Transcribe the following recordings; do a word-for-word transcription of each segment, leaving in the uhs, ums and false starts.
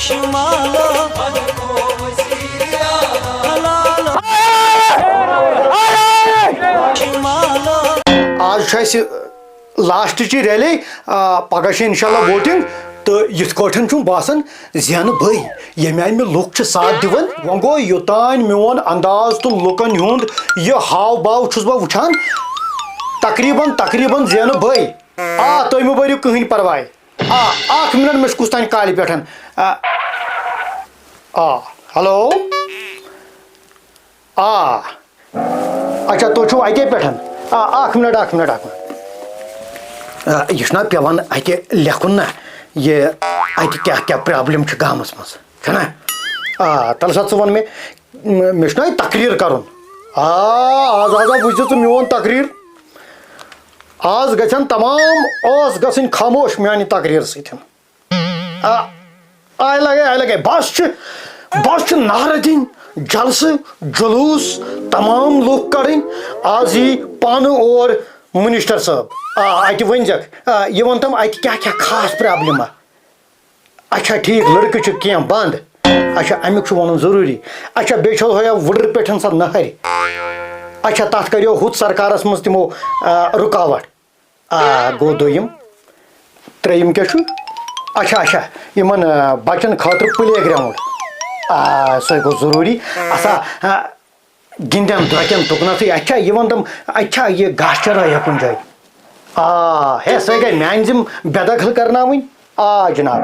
آز چھُ اَسہِ لاسٹٕچ یہِ ریلی، آ، پگاہ چھِ انشاءاللہ ووٹنگ، تہٕ یِتھ کٲٹھۍ چھُم باسان زینہٕ بٕے، ییٚمہِ آیہِ مےٚ لُکھ چھِ ساتھ دِوان۔ وۄنۍ گوٚو یوٚتام میون انداز تہٕ لُکن ہُنٛد یہِ ہاو باو چھُس بہٕ وٕچھان، تقریباً، تقریباً زینہٕ بٕے۔ آ، تُہۍ مہٕ بٔرِو کٕہٕنۍ پرواے۔ آ، اکھ منٹ، مےٚ چھُ کُس تانۍ کالہِ پٮ۪ٹھ۔ آ، آ، ہیلو۔ آ۔ اچھا، تُہۍ چھِو اَتے پٮ۪ٹھ؟ آ، اکھ منٹ، اکھ منٹ، اکھ منٹ۔ آ، یہِ چھُنہ پٮ۪وان اَتہِ لیکھُن نہ، یہِ اَتہِ کیٛاہ کیٛاہ پرابلم چھِ گامَس منٛز، چھُنہ؟ آ، تَلہٕ سا ژٕ وَن مےٚ، م-، مےٚ چھُنہ یہِ تقریر کَرُن۔ آ، آز ہسا وٕچھ زِ ژٕ میون تقریر۔ آز گژھن تمام ٲس گژھٕنۍ خاموش میانہِ تقریر سۭتۍ۔ آ، آیہِ لگے، آیہِ لگے۔ بس چھِ، بس چھِ نعرٕ دِنۍ، جلسہٕ، جلوٗس، تمام لُکھ کڑٕنۍ۔ آز یی پانہٕ اور منسٹر صٲب۔ آ، اتہِ ؤنۍ زٮ۪کھ، آ، یہِ وَن تِم اتہِ کیٛاہ کیٛاہ خاص پرابلم۔ اچھا، ٹھیٖک، لڑکہٕ چھُ کینٛہہ بنٛد۔ اچھا، امیُک چھُ وَنُن ضروٗری۔ اچھا، بیٚیہِ چھَو ہیا وُڈٕر پٮ۪ٹھ سۄ نہرِ؟ اچھا، تَتھ کریو ہُتھ سرکارس منٛز تِمو، آ، رُکاوٹ۔ آ، گوٚو دوٚیِم۔ ترٛیٚیِم کیٛاہ چھُ؟ اچھا، اچھا، یِمن، آ، بچن خٲطرٕ پلے گراؤنڈ۔ آ، سُے گوٚو ضروٗری۔ اچھا، آ، گِنٛدن درۄکٮ۪ن تُکنتھٕے۔ اچھا، یہِ وَن تِم، اچھا، یہِ گاسہٕ چرٲے ہا کُنہِ جایہِ؟ آ، ہے، سۄے گٔے میانہِ ذِمہٕ بے دخل کرناوٕنۍ۔ آ جناب۔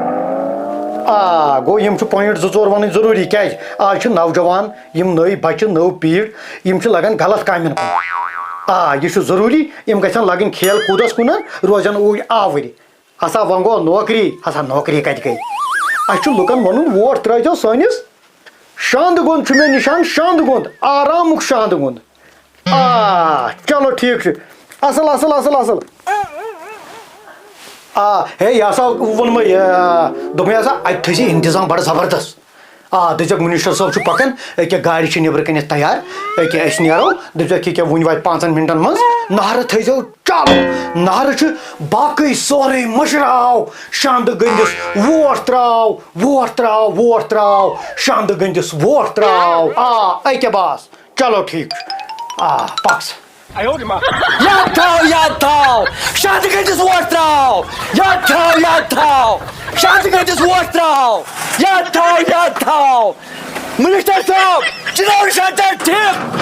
آ، گوٚو یِم چھِ point زٕ ژور وَنٕنۍ ضروٗری۔ کیٛازِ؟ آز چھِ نوجوان، یِم نٔوۍ بچہٕ، نٔو پیٖڑ، یِم چھِ لگان غلط کامٮ۪ن کُن۔ آ، یہِ چھُ ضروٗری، یِم گژھن لگٕنۍ کھیل کوٗدس کُن، روزن اوٗرۍ آوٕرۍ۔ ہسا وۄنۍ گوٚو نوکری، ہسا نوکری کتہِ گٔے؟ اسہِ چھُ لُکن ونُن، ووٹ ترٲیزیو سٲنِس۔ شاندٕ گوٚنٛد چھُ مےٚ نِشان، شاندٕ گوٚنٛد، آرامُک شاندٕ گوٚنٛد۔ آ، چلو ٹھیٖک چھُ۔ اصل، اصل، اصل، اصل۔ آ، ہے، یہِ ہسا ووٚن مےٚ، یہِ، دوٚپمَے ہسا، اتہِ تھٲیزِ انتظام بڑٕ زبردست۔ آ، دٔپزٮ۪کھ منسٹر صٲب چھُ پکان، أکیٛاہ گاڑِ چھِ نیٚبرٕ کَنٮ۪تھ تیار، أکیٛاہ أسۍ نیرو، دٔپزٮ۪کھ ییٚکیٛاہ وُنہِ واتہِ پانٛژن منٹن منٛز۔ نعرٕ تھٲیزیو چالو، نعرٕ چھُ باقٕے سورُے مٔشراو، شاندٕ گٔنٛدِس ووٹ ترٛاو، ووٹ ترٛاو، ووٹ ترٛاو، شاندٕ گٔنٛدِس ووٹ ترٛاو۔ آ، أکیٛاہ بس، چلو ٹھیٖک چھُ۔ آ، پک سا۔ یاد تھاو، یاد تھاو، شاندٕ گٔنٛدِس ووٹ ترٛاو۔ یاد تھاو، یاد تھاو، شاندٕ گٔنٛدِس ووٹ ترٛاو۔ یاد تھاو، یاد تھاو۔ منسٹر صٲب، چناو نشان تھاو ٹھیک۔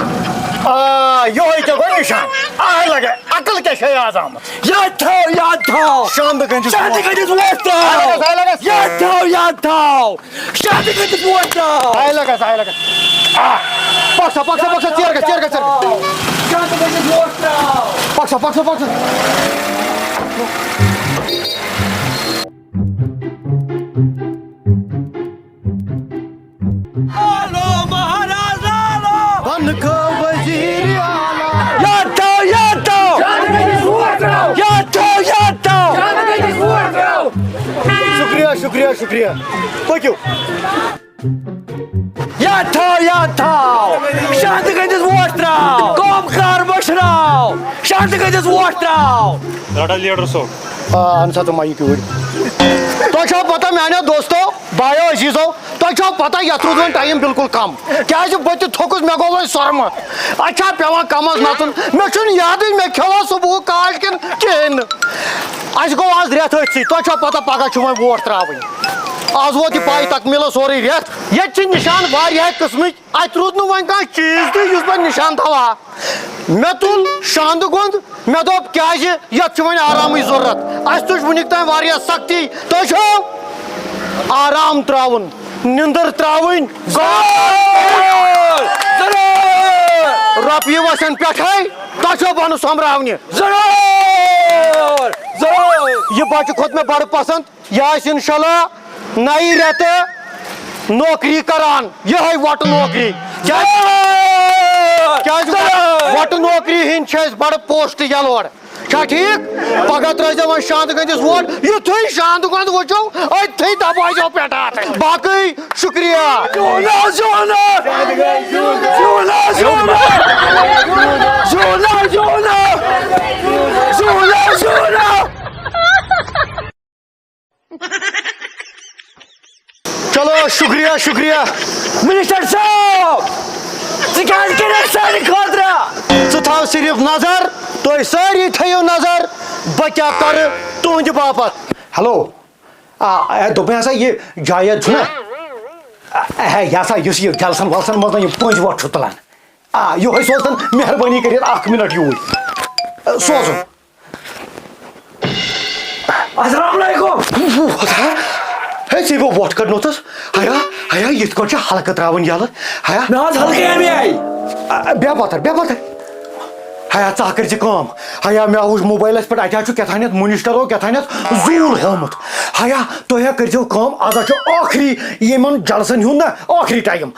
آ، یہوے ژےٚ گوٚو نشان۔ آے لگے، عقل کیٛاہ چھے آز آمٕژ؟ یاد تھاو، یاد تھاو۔ شاندٕ گٔنٛدِس شاندٕ ووٹ۔ گٔنٛدِس ووٹ ترٛاو۔ آے لگس، آے لگس۔ یاد تھاو، یاد تھاو۔ شاندٕ گٔنٛدِس ووٹ ترٛاو۔ آے لگس، آے لگس۔ آ، پک سا، پک سا، پک سا، ژیر گژھ، ژیر گژھ، ژیر گژھ۔ شاندٕ گٔنٛدِس ووٹ ترٛاو۔ پک سا، پک سا، پک سا۔ آلو مہاراز آلو۔ بنکھٕ وزیر اعلیٰ۔ یاد تھاو، یاد تھاو۔ شاندٕ گٔنٛدِس ووٹ ترٛاو۔ یاد تھاو، یاد تھاو۔ شاندٕ گٔنٛدِس ووٹ ترٛاو۔ شکریہ، شکریہ، شکریہ۔ پٔکِو۔ یاد تھاو، یاد تھاو۔ شاندٕ گٔنٛدِس ووٹ ترٛاو۔ قوم کار مٔشراو۔ شاندٕ گٔنٛدِس ووٹ ترٛاو۔ رٹا لیڈر صٲب۔ آ، اہن سا، تِم آیہِ یوٗرۍ۔ تۄہہِ چھو پتہ، میانیو دوستو، بایو عزیزو، تۄہہِ چھو پتہ، یتھ روٗد وۄنۍ ٹایم بالکل کم۔ کیازِ بہٕ تہِ تھوٚکُس، مےٚ گوٚو وۄنۍ سۄرمہٕ۔ اَتہِ چھا پٮ۪وان کمس نژُن؟ مےٚ چھُنہٕ یادٕے، مےٚ کھیوٚوا صبحُک کاج کِنہٕ کِہیٖنۍ نہٕ۔ اَسہِ گوٚو آز رٮ۪تھ أتھۍ سۭتۍ، تۄہہِ چھو پتہ، پگاہ چھُ وۄنۍ ووٹ ترٛاوٕنۍ۔ آز ووت یہِ پاے تکمیٖلس سورُے رٮ۪تھ۔ ییٚتہِ چھِ نِشان واریاہ قٕسمٕکۍ۔ اتہِ روٗد نہٕ وۄنۍ کانٛہہ چیٖز تہِ یُس بہٕ نِشان تھاوہا۔ مےٚ تُل شاندٕ گوٚنٛد، مےٚ دوٚپ، کیٛازِ؟ یتھ چھُ وۄنۍ آرامٕچ ضروٗرت۔ اسہِ تُج وُنیُک تام واریاہ سختی۔ تُہۍ چھِو آرام ترٛاوُن، نِندٕر ترٛاوٕنۍ۔ ضروٗر! ضروٗر! رۄپیہِ وسن پٮ۪ٹھے، تۄہہِ چھو بۄنہٕ سۄمبراونہِ۔ ضروٗر! ضروٗر! یہِ بچہٕ کھوٚت مےٚ بڑٕ پسند۔ یہِ آسہِ انشاءاللہ نَیہِ رٮ۪تہٕ نوکری کران، یِہوٚے وۄٹہٕ نوکری۔ کیٛازِ، کیٛازِ وۄٹہٕ نوکری ہِنٛدۍ چھِ اَسہِ بڑٕ پوسٹ یَلہٕ اورٕ۔ چھا ٹھیٖک؟ پگاہ ترٲیزیو وۄنۍ شاندٕ گٔنٛدِس ووٹ، یُتھُے شاندٕ گوٚنٛد وٕچھو، أتھٕے دبٲیزیو پٮ۪ٹھ اَتھ۔ باقٕے شُکریہ۔ زیوٗنا، زیوٗنا۔ زیوٗنا، زیوٗنا۔ زیوٗنا، زیوٗنا۔ زیوٗنا، زیوٗنا۔ چلو، شُکریہ، شُکریہ۔ منسٹر صٲب، ژٕ کیٛازِ کٔرِتھ سانہِ خٲطرٕ؟ ژٕ تھاو صرف نظر، تُہۍ سٲری تھٲیِو نظر، بہٕ کیٛاہ کَرٕ تُہٕنٛدِ باپتھ۔ ہیلو، آ، اے، دوٚپمَے ہسا، یہِ جاوید چھُنہ؟ اے، یہِ ہسا، یُس یہِ جلسن ولسن منٛز نہ یہِ پٔنٛزۍ وۄٹھ چھُ تُلان۔ آ، یِہوٚے سوزتن مہربٲنی کٔرِتھ اکھ منٹ یوٗرۍ۔ سوزُن۔ السلام علیکم۔ ہے، ژےٚ گوٚو وۄٹھ کڑنوتھس؟ ہیا، ہیا، یِتھ کٲٹھۍ چھِ ہلکہٕ تراوٕنۍ یَلہٕ۔ ہیا۔ نہ حظ، ہلکہٕ اَمہِ آیہِ۔ آ، بیٚہہ پتھر، بیٚہہ پتھر۔ ہیا، ژٕ ہا کٔرۍ زِ کٲم۔ ہیا، مےٚ ہا وٕچھ موبایلس پٮ۪ٹھ، اَتہِ ہا چھُ کیٛاہ تھانٮ۪تھ منسٹرو کیٛاہ تھانٮ۪تھ زوٗل ہومُت۔ ہیا، تُہۍ ہا کٔرۍزیو کٲم، از ہا چھُ ٲخری یِمن جلسن ہُنٛد نہ ٲخری ٹایم۔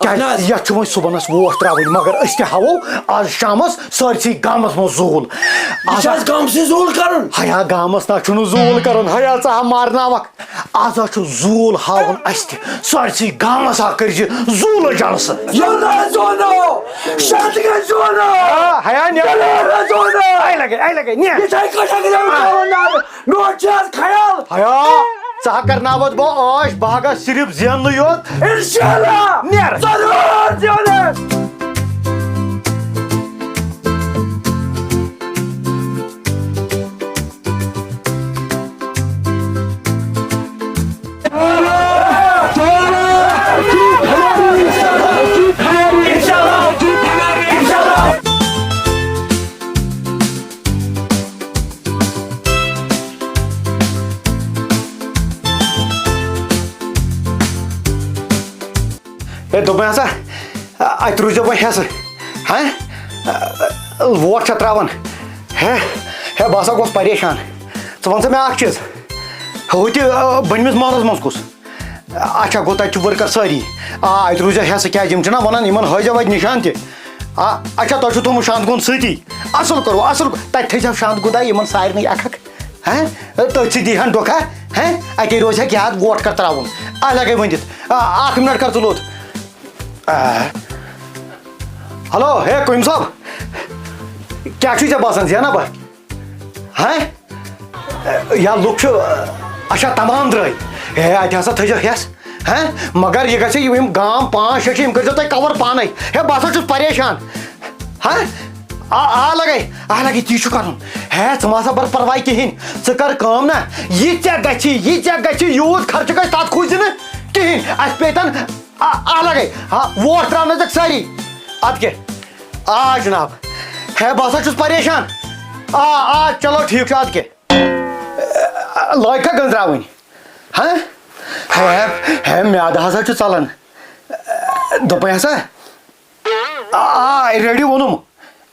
کیٛازِ اہن حظ۔ یتھ چھِ وۄنۍ صُبحنس ووٹ ترٛاوٕنۍ، مگر أسۍ تہِ ہاوو آز شامس سٲرسٕے گامس منٛز زوٗل۔ یہِ چھُ آز آز گامسٕے زوٗل کرُن؟ ہیا گامس نہ چھُنہٕ زوٗل کرُن، ہیا ژٕ ہا مارناوکھ۔ آز ہا چھُ زوٗل ہاوُن اسہِ تہِ۔ سٲرسٕے گامس ہا کٔرۍ زِ زوٗلہٕ جلسہٕ۔ زوٗلہٕ، زوٗلہٕ، شرطہٕ گژھِ زوٗلہٕ۔ آ، ہیا نیر۔ زوٗلہٕ، زوٗلہٕ۔ اے لگے، اے لگے، نیر۔ یِتھَے کٔٹھۍ اگر یِم آ۔ تھاوَن نار۔ میون چھُ حظ خیال۔ ہیا، ژٕ ہا کرناوتھ بہٕ عٲش، بہٕ ہا گژھٕ صرف زیننُے یوت۔ انشاءاللہ۔ نیر۔ ضروٗر زینکھ۔ ہے، دوٚپمَے ہسا، اَتہِ روٗزِو وۄنۍ ہٮ۪سہٕ۔ ہہ؟ ووٹ چھا ترٛاوان؟ ہے، ہے، بہٕ ہسا گوٚوس پریشان۔ ژٕ وَن سا مےٚ اَکھ چیٖز، ہُہ تہِ، آ، بٔنمِس محلَس منٛز کُس؟ اچھا گوٚو، تَتہِ چھِ ؤرکَر سٲری۔ آ، اَتہِ روٗزِو ہٮ۪سہٕ، کیٛازِ یِم چھِنہ وَنان، یِمَن ہٲیزیو اَتہِ نِشان تہِ۔ آ، اچھا، تۄہہِ چھُو تھوٚومُت شانٛد گوٗن سۭتی۔ اَصٕل کوٚروٕ، اَصٕل کوٚر۔ تَتہِ تھٲیزیو شانٛد گوٗدا یِمَن سارنٕے اَکھ اَکھ۔ ہہ؟ تٔتھۍ سۭتۍ دی ہَن ڈۄکھا۔ ہہ؟ اَتے روزِ ہا یاد ووٹ کَر ترٛاوُن۔ اَتھ لَگے ؤنِتھ۔ آ، اَکھ مِنَٹ کَر ژٕ لوٚت۔ آ۔ ہیلو، ہے، کُمۍ صٲب؟ کیٛاہ چھُے ژےٚ باسان، زینہ بہٕ؟ ہہ؟ یا لُکھ چھِ، اچھا، تمام درٛٲے۔ ہے، اَتہِ ہسا تھٲیزیو ہٮ۪س۔ ہہ؟ مگر یہِ گژھِ، یِم گام پانٛژھ شےٚ چھِ، یِم کٔرۍزیو تُہۍ cover پانَے۔ ہے، بہٕ ہسا چھُس پریشان۔ ہہ؟ آ، آ لگے، آ لگے، تی چھُ کرُن۔ ہے، ژٕ ما سا بر پرواے کِہیٖنۍ۔ ژٕ کر کٲم نا، یہِ ژےٚ گژھی، یہِ ژےٚ گژھی، یوٗت خرچہٕ گژھِ، تَتھ کھوٗژِ نہٕ کِہیٖنۍ۔ اَسہِ پیٚیہِ تَن آ، آ لگے۔ ہا، ووٹ ترٛاونٲے ژٕ سٲری۔ اَدٕ کیٛاہ؟ آ جناب۔ ہے، بہٕ ہسا چھُس پریشان۔ آ، آ، چلو ٹھیٖک چھُ، اَدٕ کیٛاہ؟ لٲگۍ کھا گٔنٛزراوٕنۍ؟ ہہ؟ ہے، ہے، میٛادٕ ہسا چھُ ژلان۔ دوٚپمَے ہسا۔ آ، آ، ریڈیو اوٚنُم۔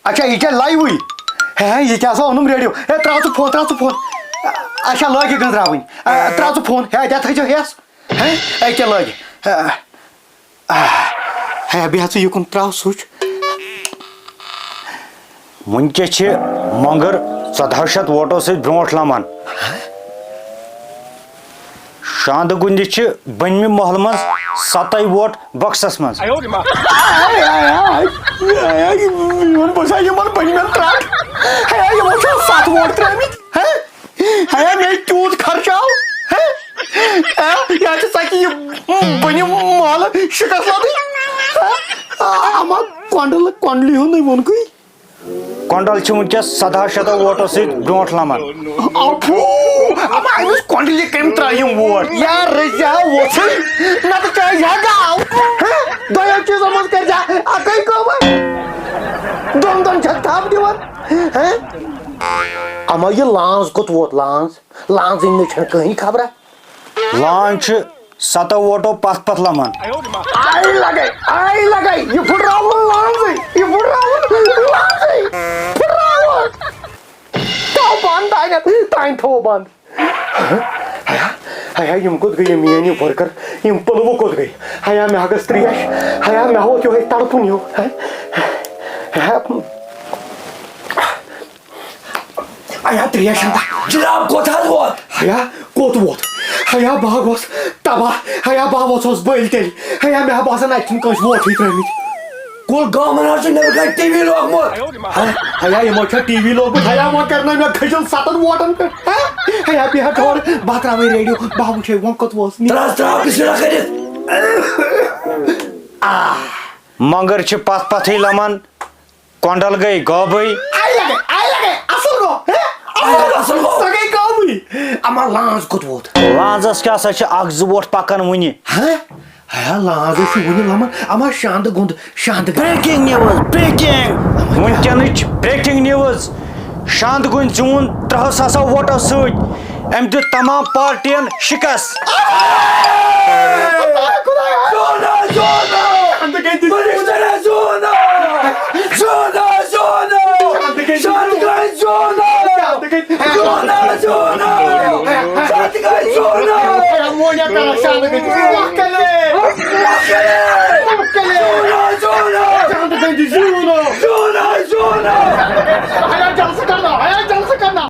اچھا، یہِ کیٛاہ لایوٕے؟ ہے، ہے، یہِ کیٛاہ سا اوٚنُم ریڈیو؟ ہے، ترٛاو ژٕ فون، ترٛاو ژٕ فون۔ اچھا، لٲگۍ یہِ گٔنٛزراوٕنۍ۔ آ، ترٛاو ژٕ فون۔ ہے، اَتہِ ہا تھٲیزیو ہٮ۪س۔ ہے، أکیٛاہ لٲگۍ۔ آ، آ، ہے، بیٚیہِ ہا ژٕ یُکُن ترٛاو سُچ۔ وٕنکیٚس چھِ مۄنٛگٕر ژۄداہ شیٚتھ ووٹو سۭتۍ برونٛٹھ لمان۔ شاندٕ گُنٛدِ چھِ بٔنمہِ محلہٕ منٛز ستَے ووٹ بۄکسَس منٛز۔ آے، آے، آے، آے، آے، یِمن باسان یِمن بٔنمٮ۪ن ترٛٹھ۔ ہے، یِمو چھِ ستھ ووٹ ترٛٲومٕتۍ۔ ہے؟ ہے، مےٚ تیوٗت خرچاو۔ ہے؟ ہے، یا چھِ سۄ کہِ یہِ بٔنِم محلہٕ شِکَس لَدٕنۍ۔ ہے؟ آ، اما کۄنٛڈل، کۄنٛڈلہِ ہُنٛدُے ووٚنکُے۔ کۄنٛڈل چھِ وٕنکیٚس ژۄداہ شیٚتو ووٹو سۭتۍ برونٛٹھ لمان۔ اَپھوٗ! اما أمِس کۄنٛڈلہِ کٔمۍ ترٛایہِ یِم ووٹ؟ یا رٔزِ ہا ووژھٕے، نتہٕ چاہہِ ہا گاو۔ ہہ؟ دۄیو چیٖزو منٛز کٔرۍ زِ اکٕے کٲم۔ دۄن دۄن چھکھ تھپھ دِوان۔ ہہ؟ اما یہِ لانٛز کوٚت ووت؟ لانٛز؟ لانٛزٕے نہٕ چھنہٕ کٕہٕنۍ خبرا۔ لانٛز چھِ ستو ووٹو پتھ پتھ لمان۔ آے لگے، آے لگے، یہِ پھُٹراوُن لانٛزٕے، یہِ پھُٹراوُن لانٛزٕے، پھُٹراوُن۔ تھاو بنٛد تانٮ۪تھ، تانۍ تھاوو بنٛد۔ ہیا، ہیا، یِم کوٚت گٔے، یِم میٲنۍ یِم ؤرکر، یِم پُلوٕ کوٚت گٔے؟ ہیا، مےٚ ہا گٔژھ ترٛیش، ہیا، مےٚ ہا ووت یِہوٚے تڑپُن ہیوٗ۔ ہیا، ہیا، ہیا، ترٛیش ہن تہ۔ جناب، کوٚت حظ ووت؟ ہیا، کوٚت ووت؟ ہیا، بہٕ ہا گوس تباہ۔ ہیا، بہٕ ہا ووژھوس بٔلۍ تیٚلہِ۔ ہیا، مےٚ ہا باسان، اتہِ چھِنہٕ کٲنٛسہِ ووٹھٕے ترٲومٕتۍ۔ کُل گامن حظ چھُ نیٚبرٕ کنہِ ٹی وی لوگمُت۔ ہا، ہیا، یِمو چھا ٹی وی لوگمُت؟ ہیا، وۄنۍ کرنٲے مےٚ کھٔجل ستن ووٹن پٮ۪ٹھ۔ ہا؟ ہیا، بیٚیہِ ہا ٹھوہر، بہٕ ہا ترٛاوے ریڈیو، بہٕ ہا وٕچھے وۄنۍ کوٚت ووت۔ ترٛس ترٛاو بسم اللہ کٔرِتھ۔ مۄنٛگٕر چھِ پتھ پتھٕے لمان، کۄنٛڈل گٔے غٲبٕے۔ آیہِ لگے، آیہِ لگے، اصل گوٚو، ہے؟ اصل گوٚو، اصل گوٚو۔ سۄ گٔے غٲبٕے۔ اما لانٛز کوٚت ووت؟ لانٛزس کیٛاہ سا چھِ اکھ زٕ ووٹ پکان وُنہِ۔ ہہ؟ ہے، لانٛز ہے چھُ وُنہِ لمان۔ اما شاندٕ گوٚنٛد، شاندٕ گوٚنٛد۔ Breaking news, breaking! وٕنکیٚنٕچ breaking news۔ شاندٕ گوٚنٛد زیوٗن ترٛہو ساسو ووٹو سۭتۍ۔ أمۍ دیُت تمام پارٹین شکست۔ زونا، زونا! زونا، زونا! زونا، زونا! شاندٕ گوٚنٛد زونا! زونا، زونا! شاندٕ گوٚنٛد زونا! ہے، مونیا کرا شاندٕ گوٚنٛد۔ مۄکلے! مۄکلے! زونا، زونا! شاندٕ گوٚنٛد زونا! زونا، زونا! ہیا جلسہٕ کرنا، ہیا جلسہٕ کرنا!